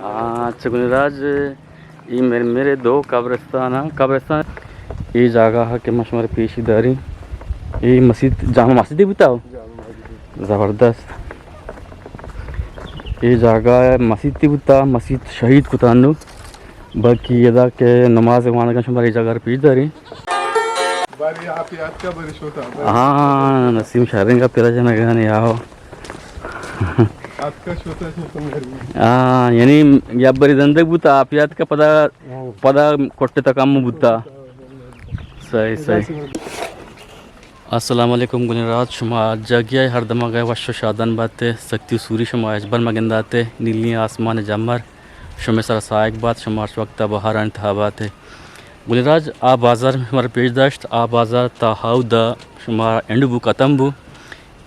ہاں، اچھا گل راج، اے میر، میرے دو قبرستان ہیں، قبرستان۔ اے جاگہ ہے کہ ما شمارا پیشی داریں۔ اے مسیت، جامع مسجد بوتا ہو؟ زبردست۔ اے جاگہ مسیت بوتا، مسیت شہید کتا انو۔ باقی ادا کہ نماز وانگا شمارا اے جاگہ پیش داریں۔ باری آپ یاد کا بری شوتا۔ ہاں، نسیم شریں کا پیرا جنگانے آو۔ آتکا شوتا شوتا مری۔ ہاں، یعنی یا بری زندگ بوتا، آپ یاد کا پدا، ہاں۔ پدا کٹتا کم بوتا۔ صحیح، صحیح۔ السلام علیکم گلیں راج، شما جاگہ ء ہر دمگ ء وش و شادان باتے، سکتی و سوری شما ہچبر مگنداتے، نیلی آسمان جمر شمے سرا ساہگ بات، شما ہرچ وقت بہارانی تہا باتے۔ گلیں راج، آ بازار شمارا پیش داشت، آ بازار تا ہاودا شما اینڈ بو، ختم بو۔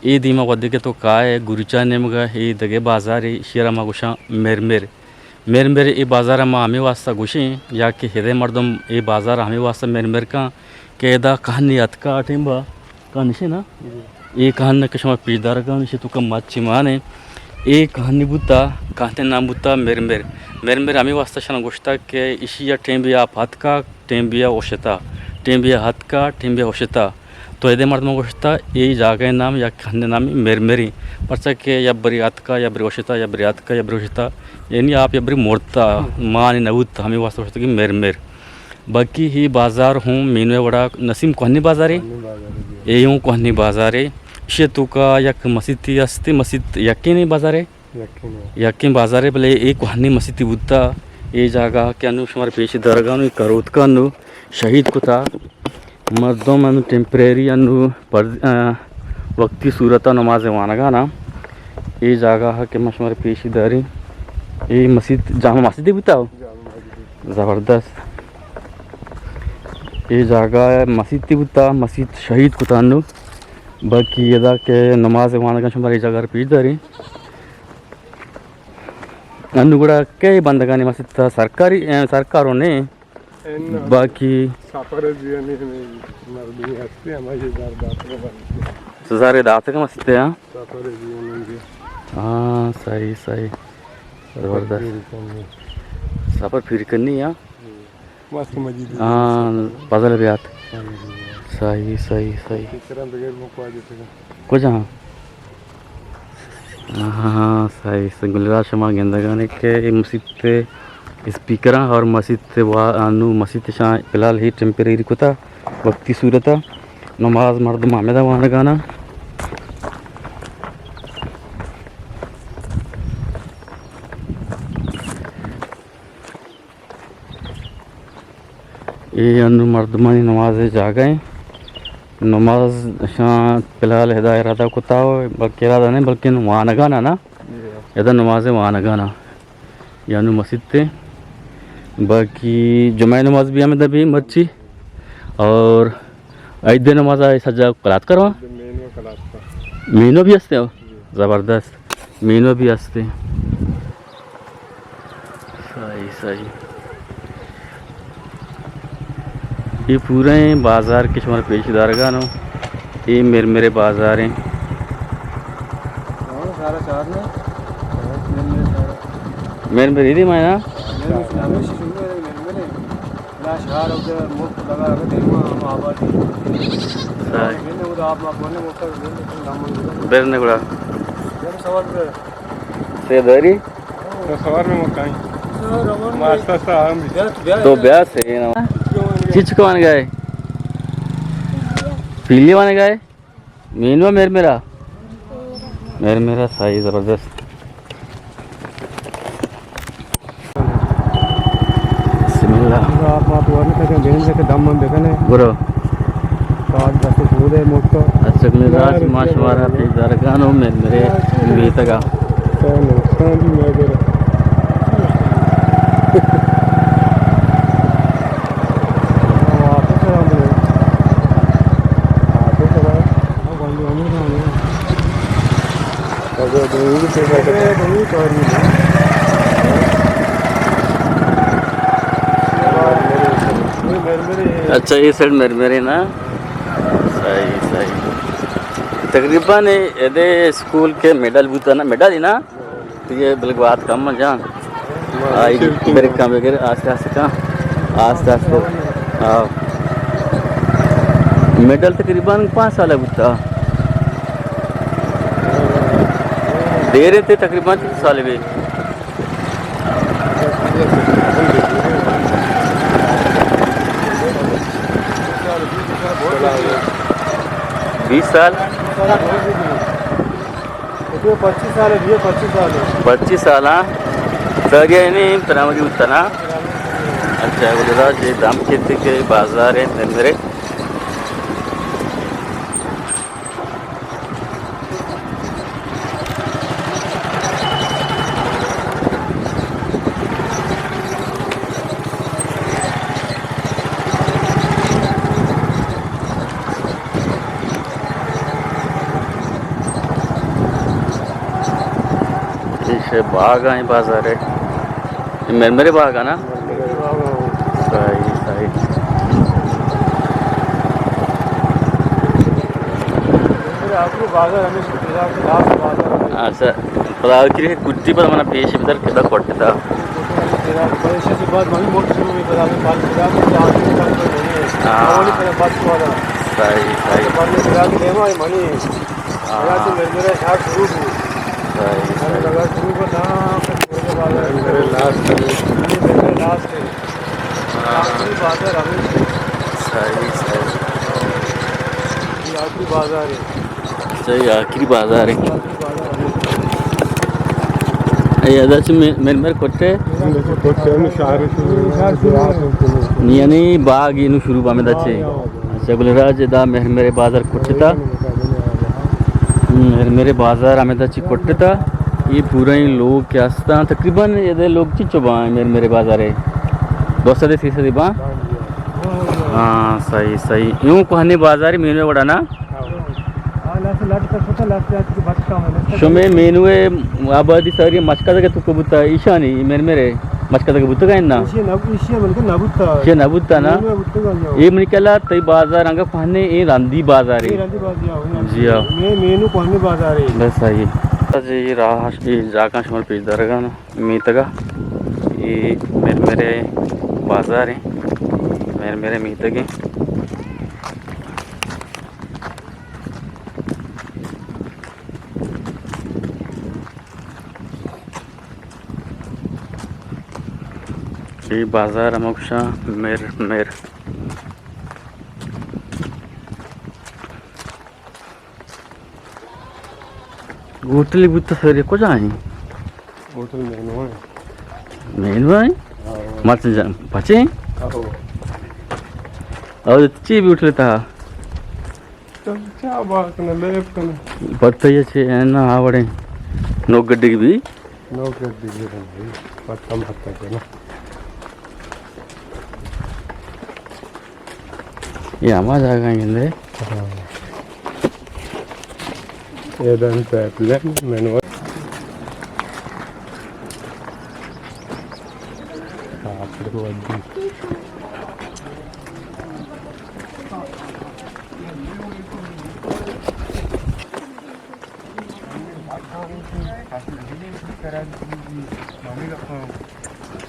اے دیما وھدے کہ تو کائے گوریچان نیمگا، اے دگہ بازارے، ایشی ء را ما گوشاں میر میر۔ میر میر اے بازار ء ما ہمے واسطہ گوشیں، یا کہ ہدے مردم اے بازار ء ہمے واسطہ میر میر کن کہ ادا کہنی اتکا آ ٹیمبا، کہنی شے نا؟ جی۔ اے کہن کہ شما پیش دارگا، ایشی توکا مچی مانے۔ اے کہنی بوتا، کہتے نام بوتا میر میر۔ میر میر ہمے واسطہ شنا گوشتا کہ ایشی ء ٹیمبی آپ اتکا، ٹیمبی ء اوشتا، ٹیمبی ء اتکا، ٹیمبی ء اوشتا۔ تو ادے مردم گوشتا، اے جاگہ نام یا کہن نام میر میری، پرچا کہ یا بری اتکا، یا بری اوشتا، یا بری اتکا، یا بری اوشتا، یعنی آپ یا بری مرتا، مانی نبوت، ہمیں واسطہ گوشتا کہ میر میر۔ باقی ہی بازار ہوں مینوے وڑا نسیم کوہنی بازارے، کوہنی بازارے، جی۔ اے ہوں کوہنی بازارے۔ شے توکا یک مسیتی ہستی، مسیت یقینی بازارے۔ یکیں بازارے، بلے اے کوہنی مسیتی بوتا، اے جاگہ کہ انو شمار پیش درگا انو، اے کروتکا انو شہید کتا، مردم انو ٹیمپریری انو پر، آ، وقتی صورتا نماز وانگانا۔ اے جاگہ کہ ما شمار پیش داریں، اے مسیت جامع مسجد بوتا ہو؟ زبردست۔ اے جاگہ مسیتی بوتا، مسیت شہید کتا انو۔ باقی ادا کہ نماز وانگا شمار اے جاگہ پیش داریں۔ انو گڑا کئی بندگانی مسیت سرکاری، اے، سرکارو نے؟ اے نہ۔ باقی سفر دیانی ہمیں مردمی ہستی، ہمیں یہ دار داتگا بندگی۔ سزارے داتگا مسیت، ہاں؟ سفر دیانی۔ ہاں، صحیح، صحیح۔ زبردست۔ سفر پیر کنی۔ سفر پیر کنی، ہاں؟ ہاں، پزل بیات۔ صحیح، صحیح، صحیح۔ کجا؟ ہاں، ہاں، ہاں، صحیح، صحیح۔ گلراج شما گندگانے کہ اے مسیت اسپیکراں اور مسیت وا-، انو مسیت شاں فی الحال ہی ٹیمپریری کتا وقتی صورتا۔ نماز مردم ہمیدا وانگانا۔ اے انو مردمانی نماز جاگہ ایں۔ نماز شاں فی الحال ادا ارادہ کتا ہو، بلکہ ارادہ نہیں، بلکہ وانگانا نا۔ ادا نماز وانگانا۔ یا انو مسیت ایں۔ باقی جمعہ نماز بھی ہمیں دبی مرچی۔ اور عید نماز آئے سجا کلات کروا۔ مینو بھی ہستے ہو؟ زبردست۔ مینو بھی ہستے۔ صحیح، صحیح۔ اے پورے بازار کہ شمار پیش دارگانو، اے میر میرے بازار ایں۔ میر میرے دی مائنا۔ صحیح۔ برنے گڑا۔ سے داری؟ تو سوار میں مکائیں۔ ما آستا آستا آرام دی۔ تو بیا سے نا۔ چیچ کون گئے؟ پیلی وانے گئے؟ مینو میر میرا۔ میر میرا صحیح زبردست۔ بسم اللہ۔ آپ، آپ ورنہ تکے بین سے کہ دم من بکنے۔ برو۔ کاغذ دست پودے موٹو۔ اچھا، گلیں راج ما شمارا پیش دارگانو میر میرے میتگا۔ اچھا، یہ سائیڈ میر میرے نا۔ صحیح، صحیح۔ تقریباً ادے اسکول کے مڈل بوتا نا، مڈل ہی نا، تو یہ بلک بات کم جان۔ آئی بریک کم بگر، آستے آستے کم، آستے آستے۔ ہاں۔ مڈل تقریباً پانچ سال بوتا۔ دیر تے تقریباً تین سال بھی۔ بیس سال؟ پچیس سال ہے، بھیا، پچیس سال ہے۔ پچیس سال، ہاں۔ سگے نہیں، پرامگی اتنا۔ اچھا، وہ ذرا جی دم کھیتے کے بازار ہے، میرے۔ ایشی باغ آئیں بازار ہے۔ یہ مرمرے باغ ہے نا؟ صحیح، صحیح۔ اچھا، پدا آخری کٹی پر منا پیش بدر کدا کٹتا۔ ہاں۔ صحیح، صحیح۔ ہاں۔ صحیح، صحیح۔ میرے لاسٹ ہے۔ ہاں۔ آخری بازار ہمیں۔ صحیح، صحیح۔ یہ آخری بازار ہے۔ صحیح، آخری بازار ہے۔ آخری بازار ہمیں۔ اے ادا چہ مر-، مرمر کٹے؟ کٹے ہمیں شہر شروع۔ یعنی باغ اینو شروع با ہمیں دا چہ۔ اچھا، گل راج دا مرمرے بازار کٹتا۔ ہم، مرمرے بازار ہمیں دا چہ کٹتا۔ یہ پورا این لوگ کہ ہستاں، تقریباً ادے لوگ چنچو باں مرمرے بازارے؟ دو سد، سے سد باں؟ ہاں، صحیح، صحیح۔ یوں کوہنیں بازارے مینوے وڑا نا؟ شمے مینوے آبادی ساری مچکدگ توک بوتا، ایشانی مرمرے مچکدگ بوتگا انا؟ ایشی نہ، ایشی بلکہ نہ بوتا۔ ایشی نہ بوتا نا؟ مینوے بوتگا، ہاں۔ اے منی کلا تئی بازار انگا کوہنیں، اے رندی بازارے۔ اے رندی بازار، ہاں۔ جی ہاں۔ مے-، مینو کوہنیں بازارے۔ بس صحیح۔ جی، راہ، اے جاگہ شما پیش دارگا نا۔ میتگ ءَ اے مرمرے بازار ایں، مرمرے میتگ ایں۔ اے بازار ہمک شاں مر مر۔ ہوٹل بوت سر کجا ایں؟ ہوٹل مینو ایں۔ مینو ایں؟ آہو۔ مرچی جان پچے ایں؟ آہو۔ اور چی بھی ہوٹل تھا؟ چا بات نہ لیب کنا۔ پتہ یہ چھ ہے نا آوڑے۔ نو گڈی بھی۔ نو گڈی بھی۔ پتہ مت کنا۔ یہ ہما جاگہ ایں گندے۔ ہاں۔ یہ دن پائپ لائن مینو۔ ہاں، پھر وہ دی۔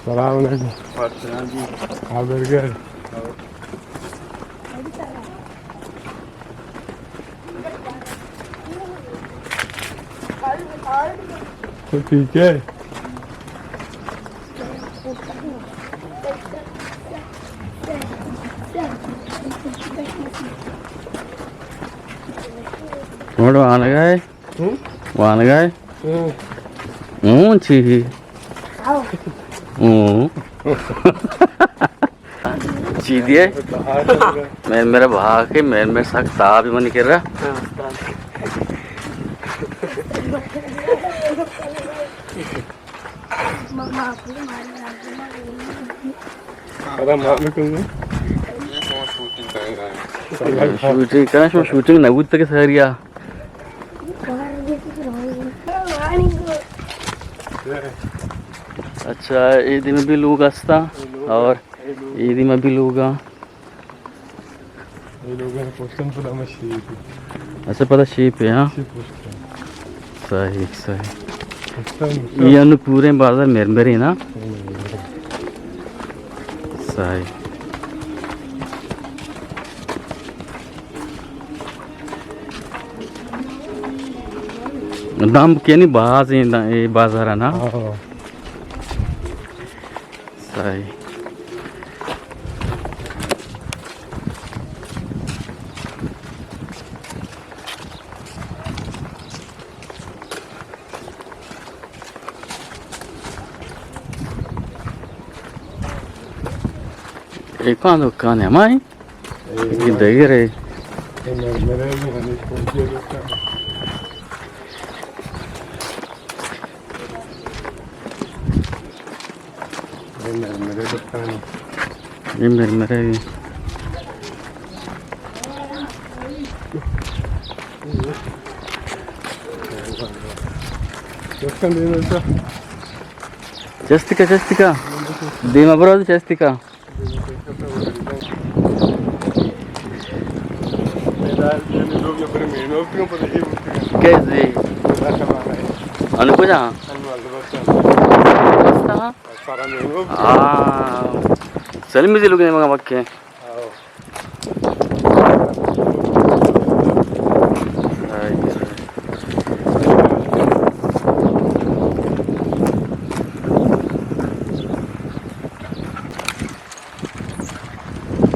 سلام علیکم۔ وعلیکم السلام جی۔ آپ برگر۔ تو ٹھیک ہے؟ وڑو آنگا ہے؟ ہوں؟ وانگا ہے؟ ہوں۔ ہوں، چی ہی؟ ہوں۔ چی دیے؟ میں، میرا بھاگ کے، میں، میں سخت تاب ہی من کر رہا۔ شوٹنگ کرنا، شما شوٹنگ نہ بوت کہ ساریا۔ اچھا، اے دیم بھی لوگ ہستا اور اے دیم بھی لوگ ہاں۔ اے لوگ ہیں پوسٹن پدا مشی۔ اچھا، پدا شیپ ہے، ہاں؟ شیپ پشت ہے۔ صحیح، صحیح۔ اچھا، اچھا۔ یہ انو پورے بازار مرمرے نا؟ ہوں۔ صحیح۔ دام کینی باز ہیں دا-، اے بازار نا؟ ہاں۔ صحیح۔ اے کان دکان ہے ہمائی؟ اے کہ دگرے۔ اے مر-، مرے بھی ہمیں پہنچے دکان۔ اے مر-، مرے دکان۔ اے مر-، مرے۔ دکان دے ملتا۔ چستی کا، چستی کا۔ دیما برو چستی کا۔ کیسے؟ انو کجا؟ ہاں۔ سلمی ذی لوگ نے مگا مکے۔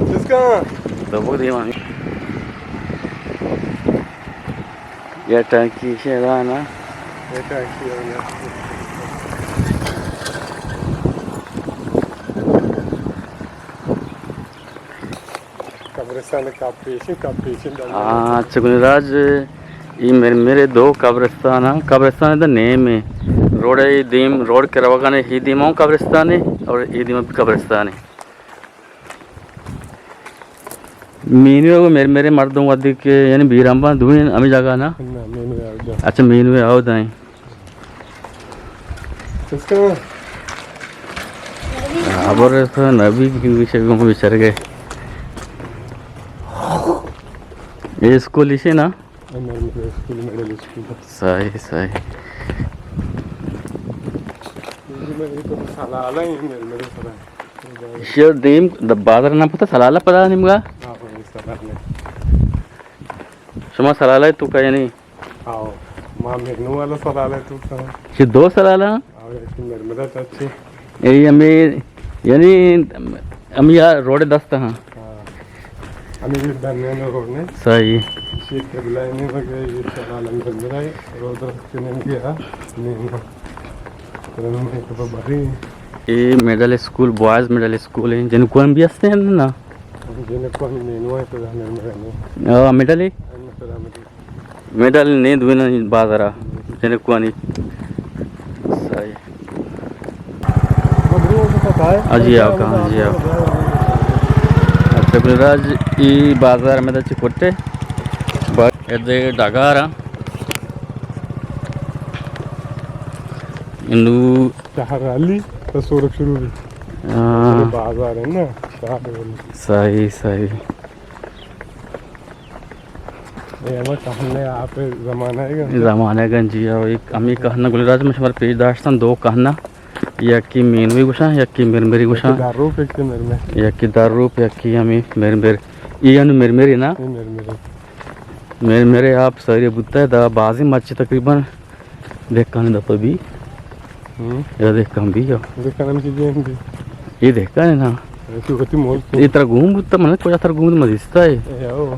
کس کا؟ تو وہ دیوانی۔ یہ ٹانکی سے نا۔ یہ ٹانکی ہے نا۔ قبرستان کاپ پیشیں، کاپ پیشیں دل۔ ہاں، اچھا، گل راج، ای مر-، مرے دو قبرستان ہیں۔ قبرستان دا نیم ہے۔ روڈ ہے، ای دیم، روڈ کے روگانے، ہی دیم ہوں قبرستان ہے اور ای دیم بھی قبرستان ہے۔ مینو ہے وہ مر-، مرے مردم ودی کے، یعنی بیران بان دوئیں ہمیں جگہ نا؟ نہ، مینو ہے آودا۔ اچھا، مینو ہے آودا ہیں۔ اس کا خبر ہے تو نبی کی پیچھے گم بیچار گئے۔ یہ اسکول اسے نا؟ ہمارے مڈل اسکول، مڈل اسکول۔ صحیح، صحیح۔ یہ میں تو سالا آلا ہی میرے، میرے سالا۔ شیر دیم د-، بازار نہ پتہ سلالا پدا نیمگا؟ ہاں، ہاں، سلالا۔ شما سلالا تو کا یعنی؟ آؤ، ما مینو والا سلالا تو کا۔ شی دو سلالا؟ آؤ، ایک مرمرہ چاچی۔ اے ہمیں، یعنی ہم یا روڈ دست ہاں۔ ہاں۔ ہمیں یہ درمیان روڈ نے۔ صحیح۔ شی قبلہ نے مگے یہ سلالا مرمرہ روڈ دست نے گیا۔ مینو۔ اے middle school, boys middle school ہیں، جنکوان بھی ہستے ہیں نا؟ جنکوان مینو ہے تو ہمیں مڈل ہے۔ ہاں، مڈل ہے؟ مڈل نہیں، دوینا بازارا، جنکوانی۔ صحیح۔ ہاں جی، آؤ کہاں جی، آؤ۔ اچھا، گل راج، ای بازار میں تو چکوٹے۔ ادے ڈگارا۔ انو شہر علی تو سورک شروع بھی۔ ہاں۔ بازار ہے نا، شہر علی۔ صحیح، صحیح۔ اے ہمیں کہنے آپ زمانہ ہے گا۔ زمانہ گنجی ہے، ایک ہمیں کہنا گل راج میں شمار پیش داشتن، دو کہنا۔ یکی مینوی گوشاں، یکی مرمری گوشاں۔ یکی دار روپ، یکی مرمر۔ یکی دار روپ، یکی ہمیں مرمر۔ ای انو مرمری نا؟ ای مرمری۔ مرمری آپ ساری بوتا ہے، دا بازی مچ تقریباً دہکان دپا بھی۔ ہم۔ یا دہکان بھی یا۔ دہکان ہم چیزیں ہم بھی۔ یہ دہکان ہے نا؟ ایسی ہوتی مول۔ یہ ترا گوم بوتا، من کجا ترا گوم مزیستا ہے۔ اے آؤ۔